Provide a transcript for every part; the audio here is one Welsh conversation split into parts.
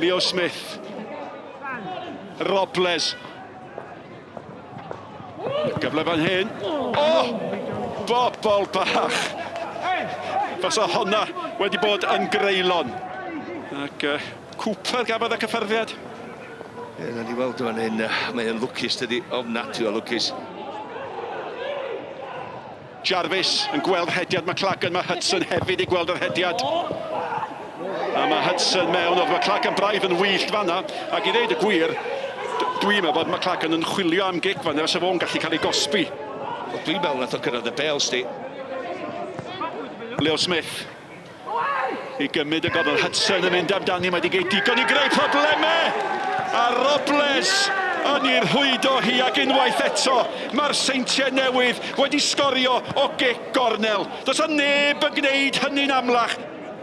Leo Smith. Robles. Gyfle fan hyn. O! Bobol bach! Fysa honna wedi bod yn greulon. Ac uh, Cooper gafodd y cyffyrddiad. Ie, na ni weld fan hyn, mae o'n lwcus dydi, ofnadwy o lwcus. Jarvis yn gweld rhediad McLagan, mae Hudson hefyd i gweld yr rhediad. A mae Hudson mewn, oedd McLagan braidd yn wyllt fanna, ac i ddeud y gwir, dwi'n meddwl bod McLagan yn chwilio am gic fanna, fysa fo'n gallu cael ei gosbi. Wel, dwi'n meddwl nath o gyrraedd y bêl, sti. Leo Smith i gymryd y gofal. Hudson yn mynd amdani, mae wedi gwneud digon i greu problemau. A Robles yn ei rhwydo hi ac unwaith eto mae'r Seintiau Newydd wedi sgorio o gic gornel. Does 'na neb yn gwneud hynny'n amlach.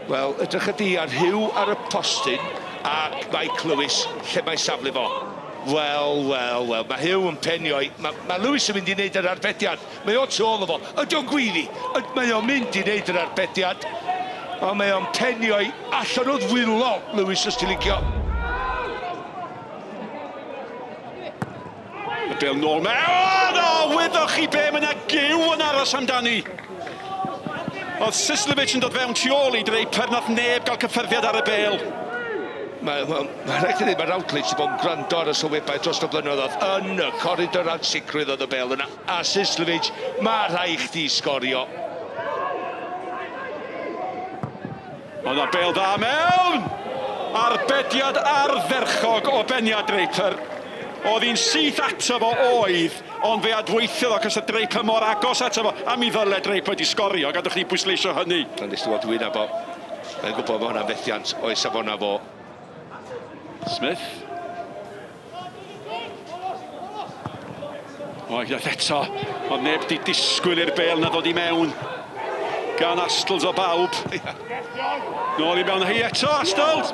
Wel, edrych ydi ar Huw ar y postyn ac Mike Lewis lle mae safle fo. Wel, wel, wel, mae Huw yn penio i. Mae, mae Lewis yn mynd i wneud yr arbediad. Mae o tu ôl o fo. Ydy o'n gweiddi? Mae o'n mynd i wneud yr arbediad. Ond mae o'n penio i allan o ddwylo Lewis os ti'n licio. Y bêl nôl mewn! O, wyddoch chi be, mae yna giw yn aros amdani. Oedd Sislevic yn dod fewn tu ôl i Draper, nath neb gael cyffyrddiad ar y bêl. Mae, well, mae rhaid i ddweud, mae Routledge wedi bod yn gwrando ar y sylwebau dros y blynyddoedd yn y coridor ansicrwydd oedd y bêl yna. A Sislevic, mae rhaid chdi sgorio. Ond na bêl dda mewn! Arbediad ardderchog o beniad Draper. Oedd hi'n syth ato fo oedd, ond fe adweithiodd o cos oedd Draper mor agos ato fo, a mi ddyle Draper di sgorio, gadwch ni bwysleisio hynny. Ond nes ti weld wyneb o, mae'n gwybod bod hwnna'n fethiant o'i safona fo. Smith. O, unwaith eto, ond neb di disgwyl i'r bêl na ddod i mewn gan Astles o bawb. Nôl i mewn hi eto, Astles!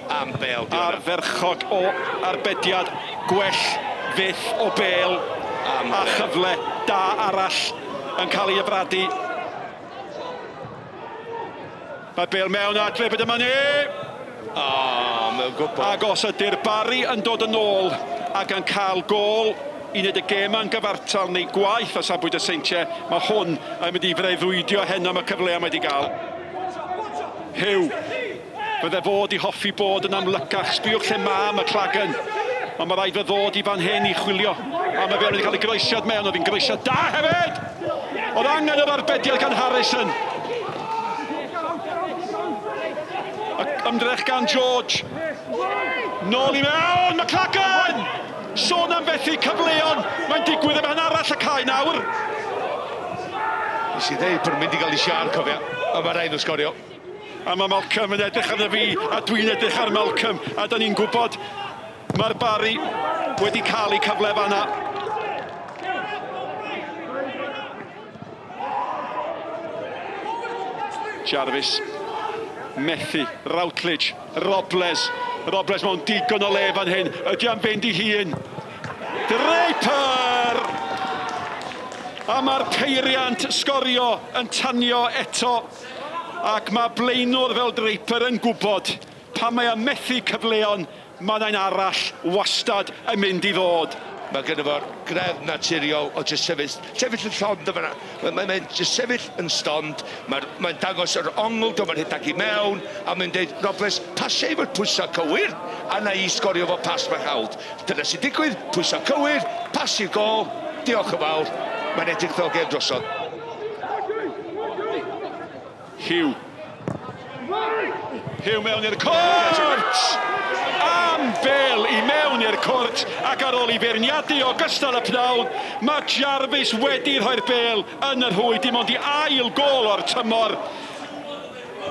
Am bêl, di Ardderchog o arbediad, gwell fyth o bêl a chyfle da arall yn cael ei afradu. Mae bêl mewn at Draper, dyma ni! O, mae'n gwybod. Ac os ydy'r Barry yn dod yn ôl ac yn cael gôl i wneud y gêm yn gyfartal neu gwaeth o safbwynt y Seintiau, mae hwn yn mynd i freuddwydio heno am y cyfleoedd mae wedi gael. Huw, fydde fod i hoffi bod yn amlycach. Sbïwch lle mae McLagan. Ond mae rhaid fe ddod i fan hyn i chwilio. A mae fe wedi cael ei groesiad mewn, oedd hi'n groesiad da hefyd! Oedd angen yr arbediad gan Harrison. Ac ymdrech gan George. Nôl i mewn, McLagan! Sôn am fethu cyfleon, mae'n digwydd ym mhen arall y cae nawr. Nes i ddeud bod nhw'n mynd i gael eu siâr, cofia, ond mae rhaid nhw sgorio. A mae Malcolm yn edrych arno fi, a dwi'n edrych ar Malcolm, a da ni'n gwybod mae'r Barry wedi cael eu cyfle fanna. Jarvis, methu, Routledge, Robles, Robles mewn digon o le fan hyn, ydy am fynd i hun. Draper! A mae'r peiriant sgorio yn tanio eto, ac mae blaenwr fel Draper yn gwybod pan mae o'n methu cyfleon, Mae 'na un arall wastad yn mynd i ddod. Mae gynno fo'r greddf naturiol o jyst sefyll, sefyll yn llond yn fan'na. Mae'n mae, mae jyst sefyll yn stond, mae'n mae dangos yr ongl, do, mae'n rhedeg i mewn, a mae'n deud, Robles, pasia i fo'r pwysau cywir, a na i sgorio fo pas bach hawdd. Dyna sy'n digwydd, pwysau cywir, pas i'r gôl, diolch yn fawr, mae'n edrych fel gêm drosodd. Huw. Huw mewn i'r cwrt! Am bêl i mewn i'r cwrt ac ar ôl i feirniadu ogystal y pnawn, mae Jarvis wedi rhoi'r bêl yn y rhwyd dim ond i ail gôl o'r tymor.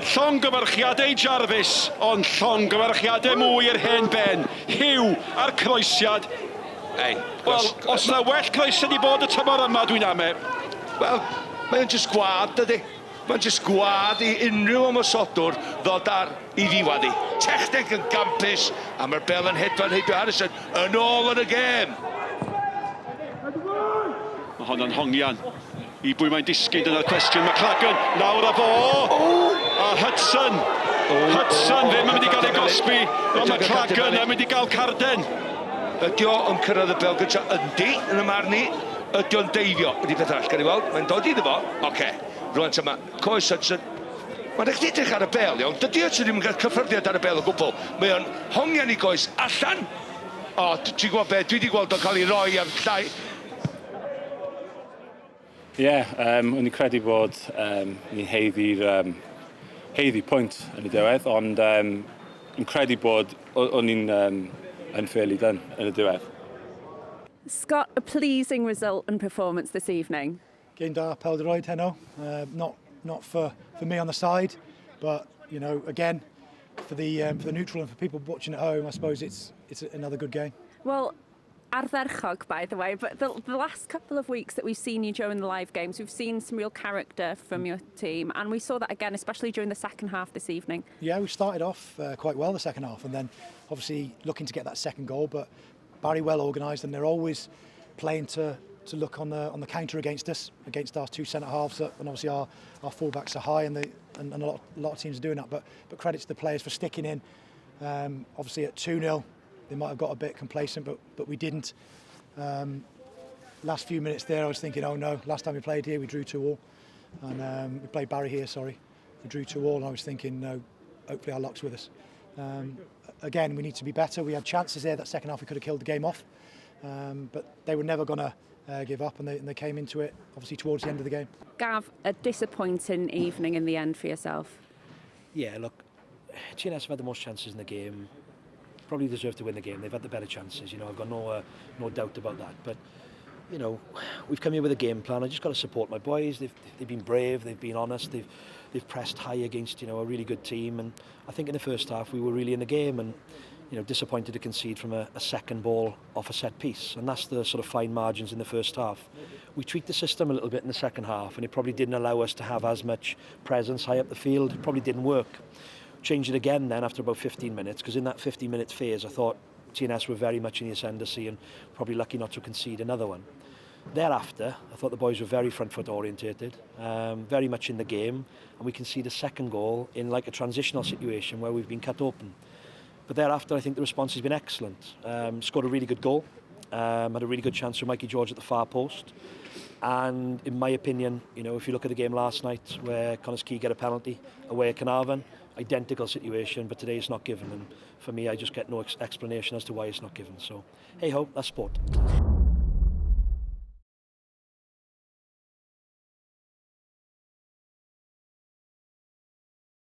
Llongyfarchiadau i Jarvis, ond llongyfarchiadau mwy i'r hen ben, Huw a'r croesiad. Ei, Wel, os yna well croesiad i bod y tymor yma, dwi'n ame. Wel, mae'n jyst gwad, dydy? Mae'n jyst gwad i unrhyw ymosodwr ddod ar i ddiwedd hi. Techneg yn gampus, a mae'r bel yn hedfan heibio Harrison yn ôl yn y gêm. Mae honno'n hongian. I bwy mae'n disgyn, dyna'r cwestiwn. McLagan, lawr â fo! A Hudson! Hudson ddim yn mynd i gael ei gosbi, ond mae Clagan yn mynd i gael carden. Ydy o yn cyrraedd y bel gyda? Yndi, yn y marn i. Ydy o'n deifio? Ydy peth arall, gawn ni weld. Mae'n dod iddo fo. Oce. Rwan ta mae coes Hudson. Mae'n rhaid chdi edrych ar y bel, iawn. Dydy Hudson ddim yn cael cyffyrddiad ar y bel o gwbl. Mae o'n hongian i goes allan. O, ti'n gwybod be, dwi wedi gweld o'n cael ei roi ar llai. Ie, yeah, o'n i'n credu bod ni'n haeddu'r haeddu pwynt yn y diwedd, ond yn credu bod o'n i'n unfairly done yn y diwedd. Scott, a pleasing result and performance this evening. Game da pêl-droed heno. Not for me on the side, but again, for the neutral and for people watching at home, I suppose it's another good game. Well, ardderchog, by the way, but the last couple of weeks that we've seen you during the live games, we've seen some real character from your team, and we saw that again, especially during the second half this evening. Yeah, we started off quite well the second half, and then obviously looking to get that second goal, but Barry well organised, and they're always playing to look on the counter against us, against our two centre halves, and obviously our fullbacks are high, and a lot of teams are doing that. But credit to the players for sticking in. Obviously at 2-0, they might have got a bit complacent, but we didn't. Last few minutes there, I was thinking, "Oh no!" Last time we played here, we drew 2-all, and we played Barry here. Sorry, we drew 2-all, and I was thinking, "No, hopefully our luck's with us." Again, we need to be better. We had chances there that second half. We could have killed the game off, but they were never going to give up, and they came into it obviously towards the end of the game. Gav, a disappointing evening in the end for yourself. Yeah, look, TNS have had the most chances in the game. Probably deserve to win the game. They've had the better chances. I've got no doubt about that. But we've come here with a game plan. I just got to support my boys. They've been brave. They've been honest. They've pressed high against a really good team. And I think in the first half we were really in the game and disappointed to concede from a second ball off a set piece. And that's the sort of fine margins in the first half. We tweaked the system a little bit in the second half, and it probably didn't allow us to have as much presence high up the field. It probably didn't work. Changed it again then after about 15 minutes, because in that 15-minute phase I thought TNS were very much in the ascendancy and probably lucky not to concede another one. Thereafter, I thought the boys were very front foot orientated, very much in the game, and we concede a second goal in like a transitional situation where we've been cut open. But thereafter, I think the response has been excellent. Scored a really good goal, had a really good chance for Mikey George at the far post. And in my opinion, if you look at the game last night where Connah's Quay get a penalty away at Caernarfon, identical situation, but today it's not given. And for me, I just get no explanation as to why it's not given. So, hey ho, that's sport.